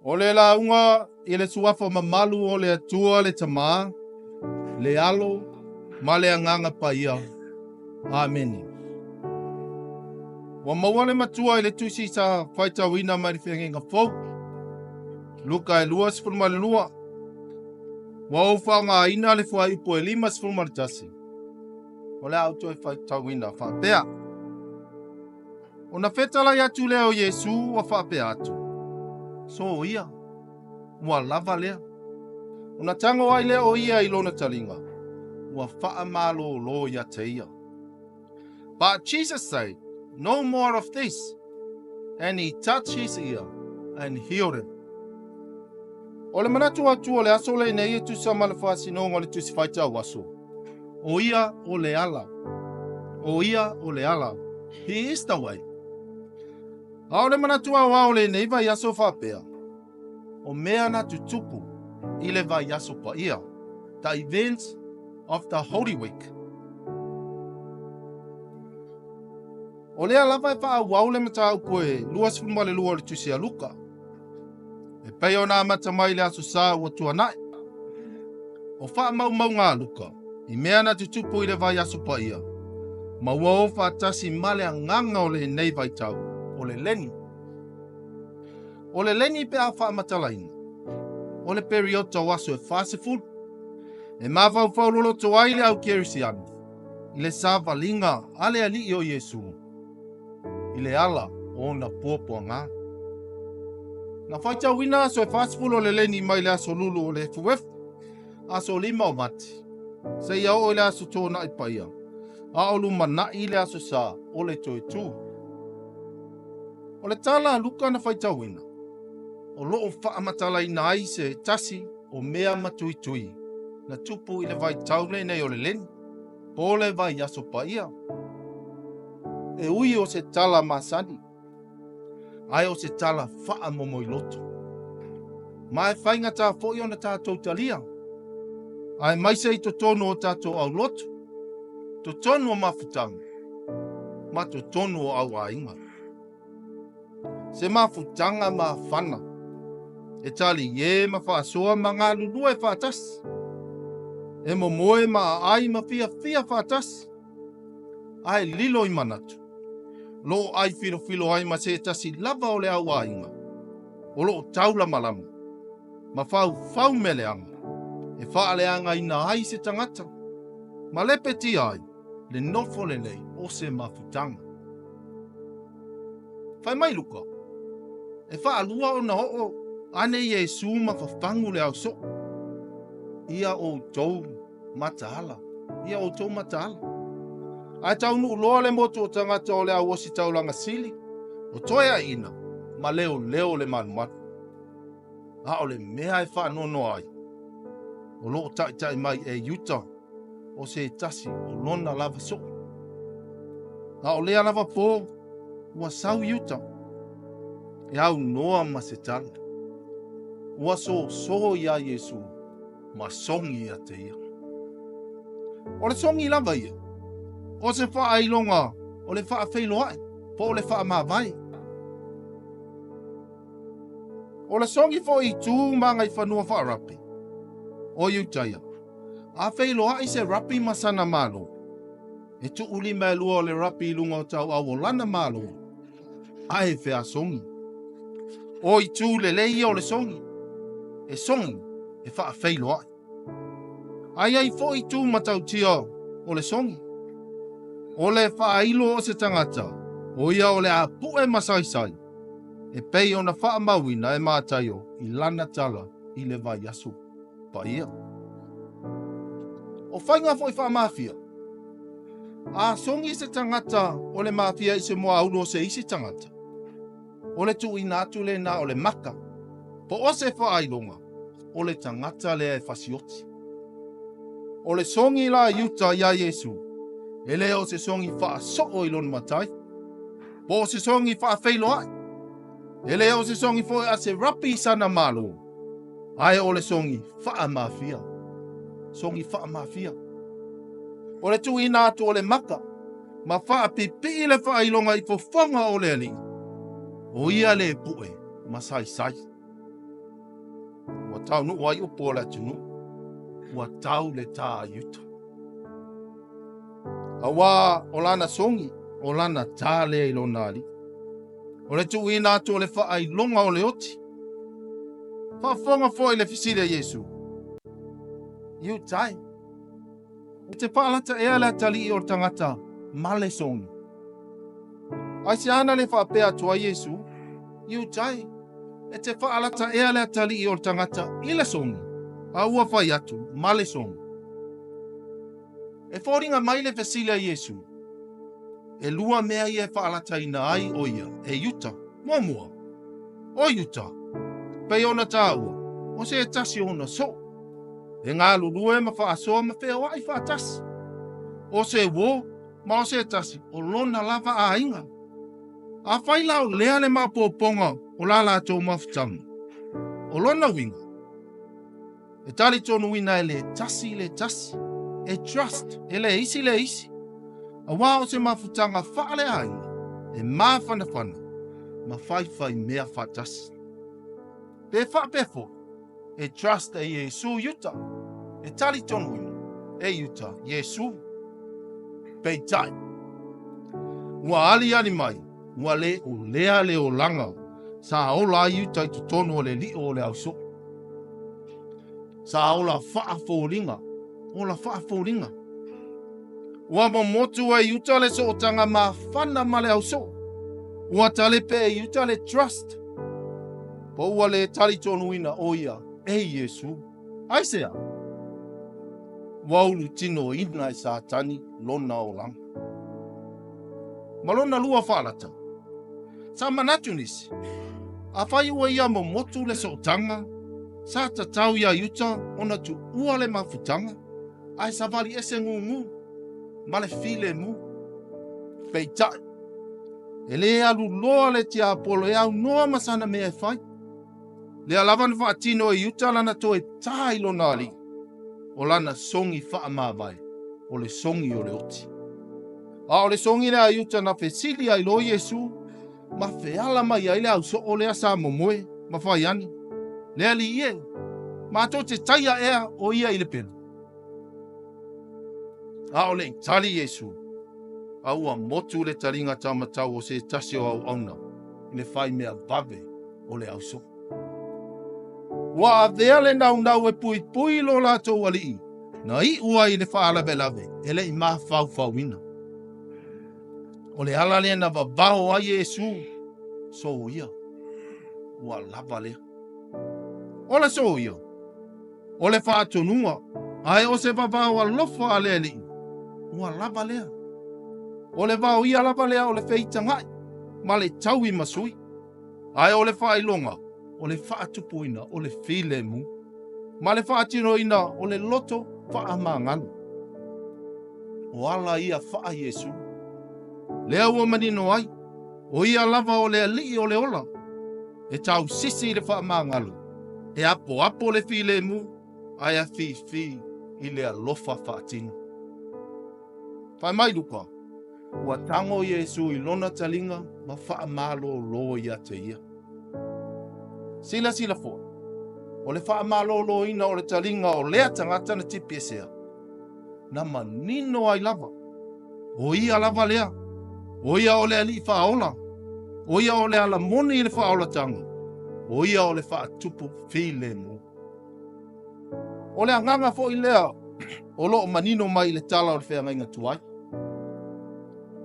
O le lauga i le suafa mamalu o le Atua le Tama, le Alo ma le Agaga Paia. Amene. Ua maua le matua i le tusi sa faitauina mai le Feagaiga Fou. Luka e 22. Ua ou faaaogaina le fuaiupu e 51. O le a ou toe faitauina faapea. Ona fetalai atu lea o Iesu ua faapea atu, Soia, ua lava lea. Ona tago ai lea o ia i lona taliga, ua faamalōlō ia te ia. But Jesus said, No more of this. And he touched his ear and healed him. O le manatu autu o le aso lenei e tusa ma le faasinoga o le Tusi Faitau Aso. O ia o le ala. O ia o le ala. He is the way. A o le manatu aoao o lenei vaiaso faapea, o mea na tutupu i le vaiaso paia, the events of the Holy Week. O lea lava e faaauau le mataupu e 22 o le Tusi a Luka. E pei ona amata mai le Aso Sa ua tuanai. O faamaumauga a Luka, i mea na tutupu i le vaiaso paia, ma ua o faatasi ma le agaga o lenei vaitau, o le leni. O le leni pe a faamatalaina, o le periota o aso e 40, e mafaufau loloto ai le au kerisiano i le savaliga a le Alii o Iesu i le ala o ona puapuaga. Na faitauina aso e 40 o le leni mai le aso lulu o le efuefu, aso 5 o Mati, seia oo i le aso Toonai Paia, a o lumanai le aso Sa o le toe tu. O le tala a Luka na faitauina, o lo o faamatalaina ai se tasi o mea matuitui na tupu i le vaitau lenei o le leni, po o le vaiaso paia. E ui o se tala masani, ae o se tala faamomoiloto. Ma e faigata foi ona tatou talia, aemaise i totonu o tatou aulotu, totonu o mafutaga, ma totonu o auaiga. Se mafutaga mafana, e taliē ma faasoa ma galulue faatasi, e momoe ma aai ma fiafia faatasi, ae lilo i manatu, o lo o ai filofilo ai ma se tasi lava o le auaiga, o lo o taulamalama, ma faufau mea leaga, e faaleagaina ai se tagata, ma lepetia ai le nofo lelei o se mafutaga. Fai mai Luka, e faalua ona oo ane Iesu ma fafagu le ao soo. Ia outou mataala, ia outou mataala. Ae taunuu loa le motu o tagata o le au ositaulaga sili, o toeaiina ma leoleo le malumalu. A o le mea e faanoanoa ai, o lo o taitai mai e Iuta o se tasi o lona lava soo. A o lea lava po, ua sau Iuta e aunoa ma se tala. Ua soso iā Iesu ma sogi ia te ia. O le sogi lava ia, o se faailoga o le faafeiloai po o le faamavae. O le sogi foi i tu ma agaifanua faarapi o Iutaia, a feiloai se rapi ma sana malo, e tuu lima e lua o le rapi i luga o tauau o lana malo, ae e feasogi. O itu lelei ia o le sogi, e sogi e faafeiloai. Ae i ai foi itu matautia o le sogi. O le faailo o se tagata, o ia o le a pue ma saisai, e pei ona faamauina e Mataio i lana tala i le vaiaso paia. O faiga foi faamafia, a sogi se tagata o le mafia i se muaulu o se isi tagata, o le tuuina atu lena o le maka, po o se faailoga o le tagata lea e fasioti. O le sogi la a Iuta iā Iesu, e le o se sogi faasoo i lona matai, po o se sogi faafeiloai, e le o se sogi foi a se rapi i sana malo, ae o le sogi faamafia. Sogi faamafia. O le tuuina atu o le maka, ma faapipii le faailoga i fofoga o le Alii, o ia le pue ma saisai. taunuu ai upu o le atunuu, ua tau le tā a Iuta. Auā o lana sogi, o lana tā lea i lona alii. O le tuuina atu o le faailoga o le oti. Faafofoga foi le fesili a Iesu. Iuta e, e te faalata ea le atalii o le tagata ma le sogi? Aisea na le faapea atu ai Iesu? Iuta e, e te faalata ea le atalii o le tagata i le sogi, a ua fai atu ma le sogi? E foliga mai le fesili a Iesu, e lua mea ia e faalataina ai o ia e Iuta. Muamua, o Iuta, pei ona taua, o se tasi o ona soo, e galulue ma faasoa ma feoai faatasi. O se uō ma o se tasi o lona lava aiga. Afai la o lea le maopoopoga o la latou mafutaga, o lona uiga, E talitonuina e le tasi le tasi, e trust e le isi le isi, auā o se mafutaga faaleaiga e mafanafana ma faifaimea faatasi. Pe faapea foi, e trust e Iesu Iuta, e talitonuina e Iuta Iesu. Peitai, ua aliali mai ua le o lea le olaga sa ola ai Iuta i totonu o le lio o le ausoo. Sa ola faafoliga, ola faafoliga. Ua momotu e Iuta le sootaga mafana ma le ausoo. Ua talepe e Iuta le trust. Po ua le talitonuina o ia e Iesu. Aisea? Ua ulutinoina e Satani lona olaga. Ma lona lua faalata. Sa manatu nisi, afai ua ia momotu le sootaga, sa tatau iā Iuta ona tuua le mafutaga, ae savali ese gugu ma le filemu. Peitai, e lē alu loa le tiapolo e aunoa ma sana mea e fai. Lea lava na faatino e Iuta lana toe tā i lona alii, o lana sogi faamavae, o le sogi o le oti. A o le sogi lea a Iuta na fesili ai loa Iesu ma feala mai ai le ausoo lea sa momoe ma fai ane, Le Alii e, matou te taia ea o ia i le pelu? A o le i tali Iesu, a ua motu le taliga taumatau o se tasi o auauna i le faimea vave o le ausoo. Ua avea le naunau e puipui lo latou alii, na iu ai i le faalavelave e le i mafaufauina. O le ala lea na vavao ai Iesu, soia, ua lava lea. O le soia, o le faatonuga, ae o se vavao alofa a le Alii, ua lava lea. O le vaoia lava lea o le feitagaʻi ma le taui masui, ae o le faailoga o le faatupuina o le filemu ma le faatinoina o le loto faamagalo. O ala ia faa-Iesu. Lea ua manino ai, o ia lava o le Alii o le ola, e tausisi i le faamagalo, e apoapo le filemu, ae afifi i le alofa faatino. Fai mai Luka, ua tago Iesu i lona taliga ma faamalōlō ia te ia. Silasila foi, o le faamalōlōina o le taliga o lea tagata na tipiesea, na manino ai lava, o ia lava lea, o ia o le Alii Faaola, o ia o le ala moni i le faaolatanga, o ia o le faatupu filemu. O le agaga foi lea o lo o manino mai i le tala o le feagaiga tuai.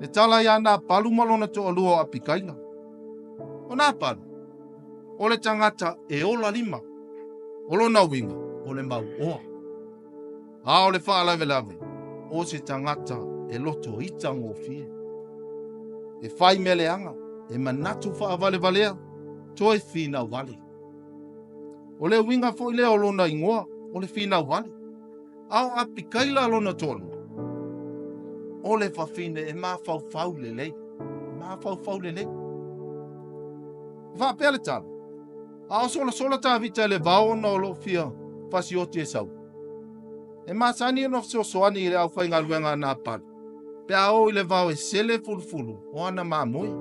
Le tala iā Napalu ma lona toalua o Apikaila. O Napalu, o le tagata e ola lima. O lona uiga, o le mauoa. A o le faalavelave, o se tagata e loto ita gofie. E fai mea leaga, e manatu faavalevalea, toe finau vale. O le uiga foi lea o lona igoa, o le finau vale. A o Apikaila lona toalua, o le fafine e mafaufau lelei, mafaufau lelei. E faapea le tala, a o solasola Tavita i le vao ona o lo o fia fasioti e Saula. E masani ona fesoasoani i le aufaigaluega a Napali, pe a o i le vao e sele fulufulu o ana mamoe.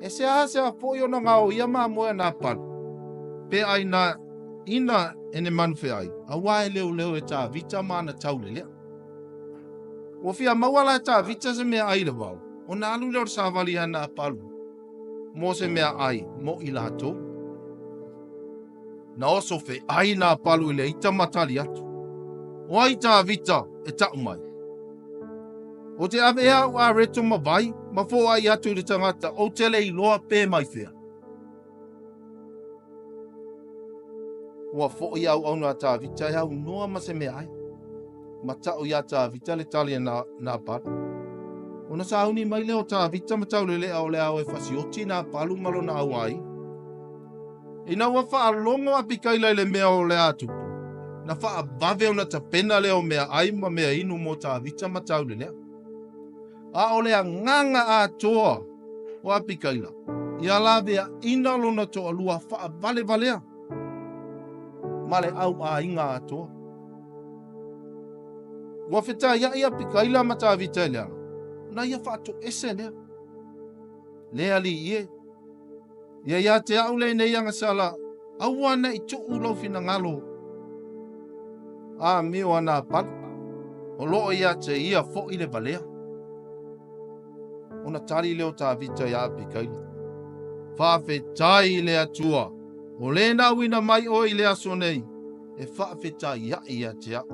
E seasea foi ona gaoia mamoe a Napali. Pe ai na ina e ne manu feai, auā e leoleo e Tavita ma ana taulelea. Ua fia maua la e Tavita se meaai i le vao, ona alu lea o le savali ia Napalu mo se meaai mo i latou. Na oso feai Napalu i le ita ma tali atu, O ai Tavita e ta'u mai? Ou te ave ea au areto ma vai ma foai atu i le tagata ou te le iloa pe mai fea? Ua foi auauna a Tavita e aunoa ma se meaai. Ma ta'u iā Tavita le tali a Napalu. Ona sauni mai lea o Tavita ma taulelea o le a o e fasioti Napalu ma lona auaiga. Ina ua faalogo a Apikaila i le mea o le a tupu, na faavave ona tapena lea o meaai ma meainu mo Tavita ma taulelea. A o le agaga atoa o Apikaila, ia laveaina lona toalua faavalevalea ma le auaiga atoa. Ua fetaiai Apikaila ma Tavita i le ala, ona ia faatoese lea. Le alii e, ia ia te au lenei agasala, aua ne i tuu lou finagalo amio a Napala, o lo o ia te ia foi le valea. Ona tali lea o Tavita ia Apikaila, Faafetai i le Atua, o le na auina mai oe i le aso nei, e faafetaiai ia te au.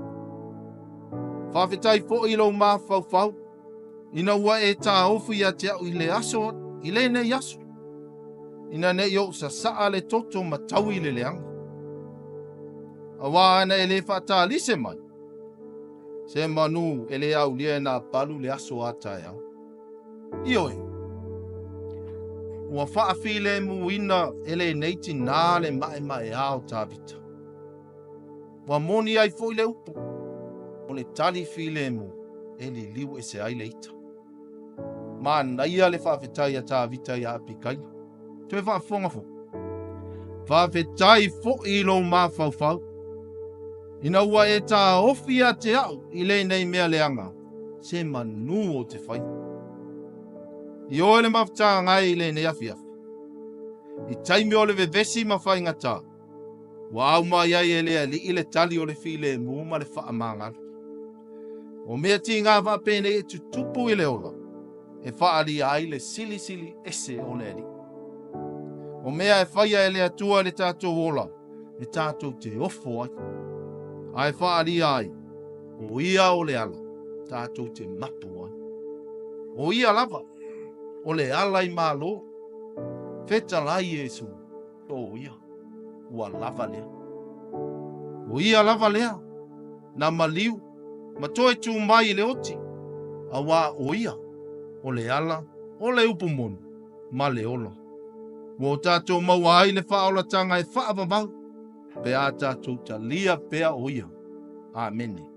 Faafetai foi i lou mafaufau, ina ua e taofi ia te au i le aso, i lenei aso, ina ne i ou sasaa le toto ma taui le leaga. Auā ana e le faatalise mai, se manu e le aulia e Napalu le aso a taeao. Ioe, ua faafilemuina e lenei tinā le maemaea o Tavita. Ua moni ai foi le upu, o le tali filemu e liliu ese ai le ita. Manaia le faafetai a Tavita ia Apikaila. Toe faafofoga foi. Faafetai foi i lou mafaufau, ina ua e taofi ia te au i lenei mea leaga, se manu ou te faia. I oe le mafutaga e i lenei afiafi, i taimi o le vevesi ma faigata, Ua au mai ai e le Alii le tali o le filemu ma le faamagalo. O mea tigā faapenei e tutupu i le ola, e faaalia ai le silisili ese o le Alii. O mea e faia e le Atua i le tatou ola, e tatou te ofo ai, a e faaalia ai, o Ia o le ala tatou te mapu ai. O Ia lava o le ala i Malo. Fetalai Iesu. O ia, ua lava lea. O ia lava lea, na maliu ma toe tū mai i le oti, auā o ia o le ala o le upu moni ma le ola. Ua o tatou maua ai le faaolatanga e faavavau pe a tatou talia pea o ia. Amene.